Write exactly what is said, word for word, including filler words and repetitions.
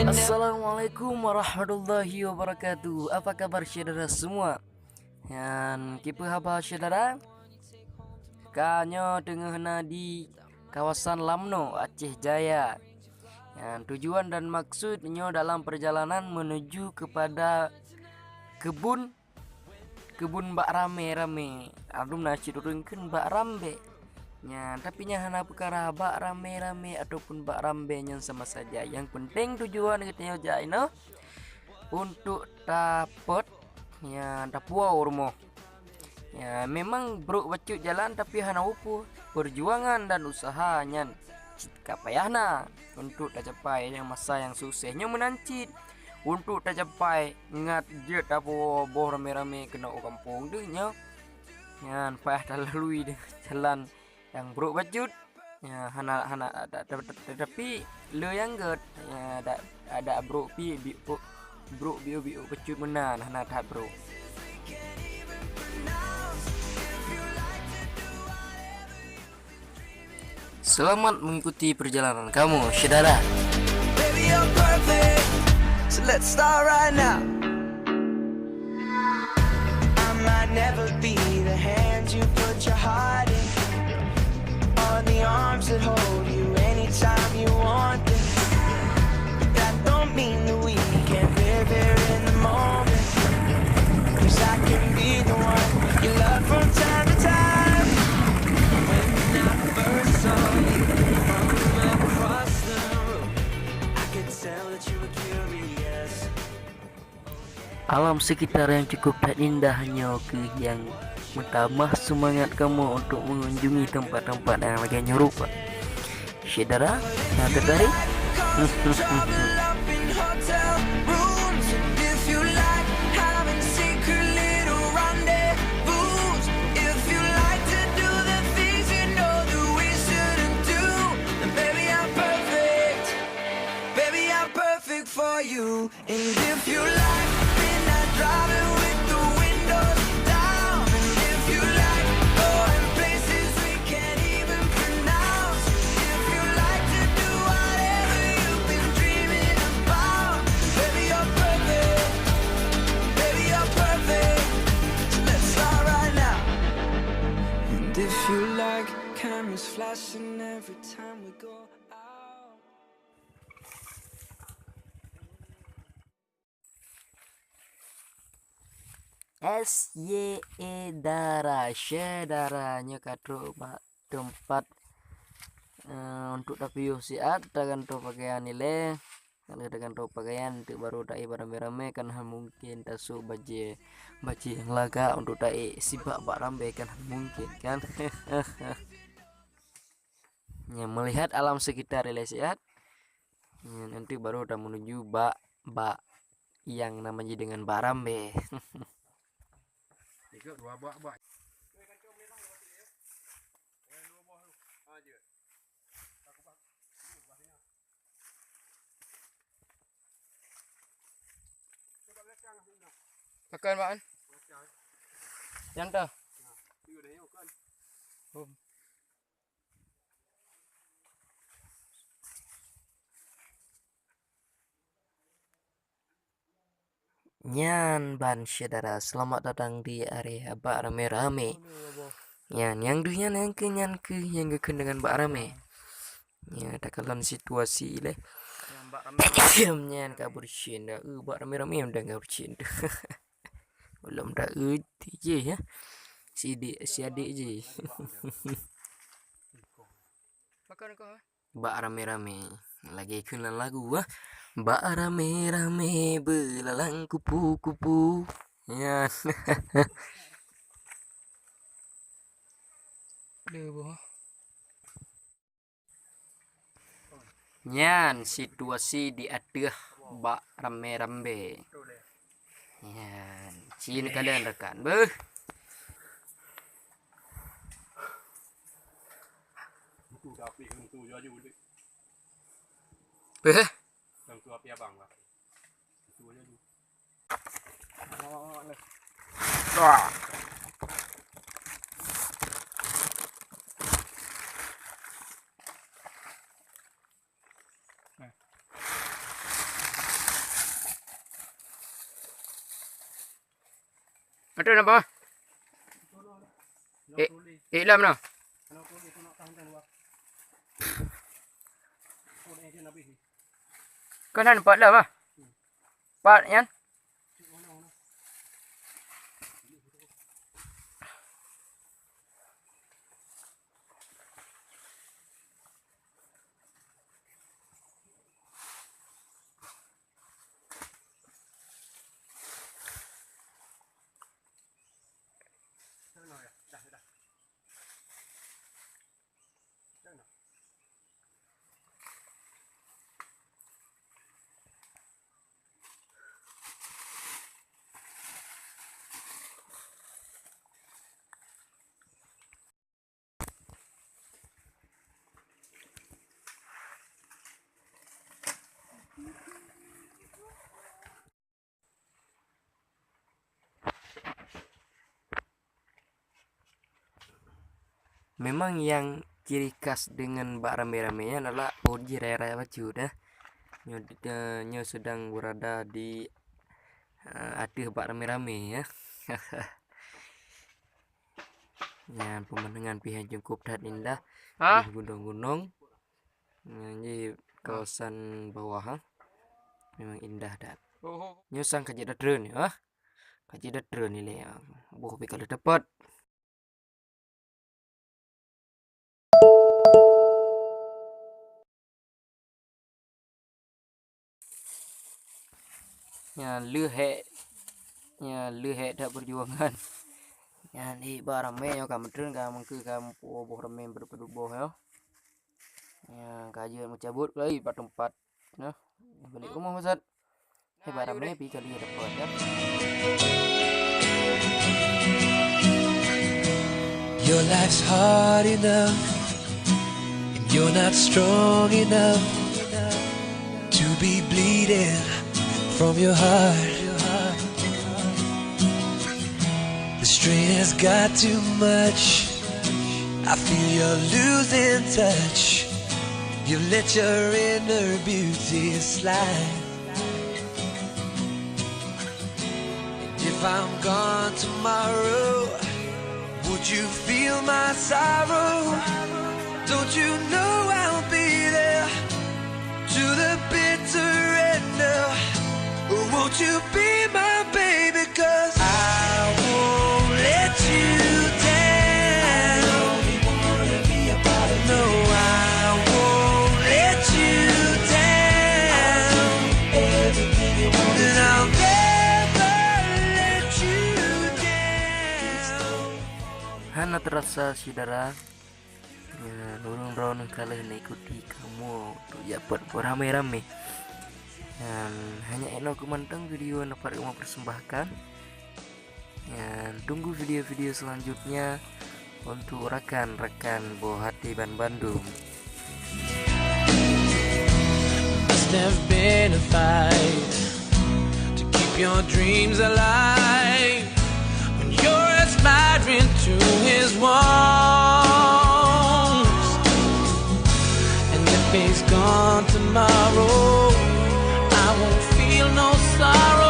Assalamualaikum warahmatullahi wabarakatuh. Apa kabar syedara semua? Nyan, kipeue haba syedara? Ka nyoe teungoh na di kawasan Lamno, Aceh Jaya. Nyan, tujuan dan maksud nyoe dalam perjalanan menuju kepada kebun kebun bak ramé-ramé. Alun na cit ureuëng kheun bak rambé. Nyan, tapi nyan hana peukara bak ramé-ramé ataupun bak rambé, nyan sama saja. Nyang penting tujuan geutanyoe jak inoe untuk tapot, nyan, tapuwoe rumoh. Ya, memang brok bacut jalan tapi hana upu. Perjuangan dan usaha nyan cit ka payah na untuk tacapai nyang masa nyang sukses nyoe meunan cit. Untuk tacapai ngat jeuet tapuwoe boh ramé-ramé keunoe u gampông deuh nyoe. Nyan payah talalui deungon jalan nyang brok bacut. Ya, hana, hana, ta-, ta-, ta-, tapi le nyang gét, ya, dak, dak brok pi, bi-, brok biu-biu bacut meunan, hana that brok. Selamat mengikuti perjalanan kamu, syedara. Baby, you're perfect. So let's start right now. I might never be the hand you put your heart in, or the arms that hold you anytime you want them. But that don't mean that we can't live here in the moment. 'Cause I can be the one you love from time to time. When I first saw you from across the room, I could tell that you were curious. Alam sekitar yang cukup dan indah nyoe keuh nyang meutamah seumangat kamoe untuk mengunjungi tempat-tempat yang lagée nyoe rupa. Syedara, na teutarek? Perfect for you. And if you like midnight driving with the windows down, and if you like going places we can't even pronounce, if you like to do whatever you've been dreaming about, baby, you're perfect. Baby, you're perfect. So let's start right now. And if you like cameras flashing every time we go out. S Y E dara, syedara, nyoe ka trok bak teumpat, eh, untuk tapiôh siat, tagantoe pakaian ilée. Kalau tagantoe pakaian, teuk baru taék bak ramé-ramé, kan hana mungken tasôk bajée, bajée nyang lagak untuk taék sibak bak rambé, kan hana mungken, kan? Ya, melihat alam sekitar ilée siat, ya, nanti baru ta menuju bak, bak yang namanya dengan bak rambé. Tiga, dua bak, bak. Pakai, Mak, kan? Yang dah. Oh. Nyan ban syedara, selamat datang di area bak ramé-ramé. Nyan, nyang deuh nyan, nyang keu, nyan keu, nyang geukheun dengan bak ramé. Ya, takalon situasi lé. Nyan ka beureucen dah, eh, bak ramé-ramé dah ka beureucen dah. Ulôn dak eu jih, ya. Sidik, siadik jih. Bak ramé-ramé. Lagée kheun lam lagu, ah. Bak ramé-ramé beulalang kupu-kupu. Ya. Nyan situasi di ateueh bak ramé-ramé. Nyan, cin kalian rakan, beuh. Beuh. Ada nampak? Eh, eh, lam na. Kan ada empat lam ah. Empat kan? Memang nyang ciri khas deungon bak ramé-ramé nyan adalah pohon jih raya-raya bacut, eh. Nyoe, eh, nyoe sedang berada di, eh, ateueh bak ramé-ramé, ya. Nyan pemandangan pih nyang cukup that indah. Ha? Di gunong-gunong. Nyan di kawasan bawah, ha. Memang indah that. Nyoe sang ka jeuet treun, ha. Ka jeuet treun ilée, ha. Boh pih ka lheueh teupot. Nyan leuhek, nyan leuhek that peujuangan. Nyan di bak ramé nyoe ka meutreun, ka meukeue ka meupuwoe boh ramé padub-padub boh nyoe. Nyan ka jeuet meucabot lagi bak teumpat. Nah, balik rumah, Ustaz. Hai, bak ramé pih kali ada buat, ya. Your life's hard enough, and you're not strong enough to be bleeding from your heart. The strain has got too much. I feel you're losing touch. You let your inner beauty slide. And if I'm gone tomorrow, would you feel my sorrow? Don't you know I'll be there to the bitter end? Now, won't you be my baby? 'Cause I won't let you down. No, I won't let you down. And I'll never let you down. Hana terasa, syedara. Ya, ureueng droeneuh ka lheueh neuikuti kamoe untuk jak peuet ramé-ramé. Dan hanya inoe keuh mantong video dapat kamoe persembahkan. Dan tunggu video-video selanjutnya untuk rakan-rakan boh hati banbandum. Must have been a fight to keep your dreams alive when you're aspiring to his walls. And if he's gone tomorrow, I won't feel no sorrow.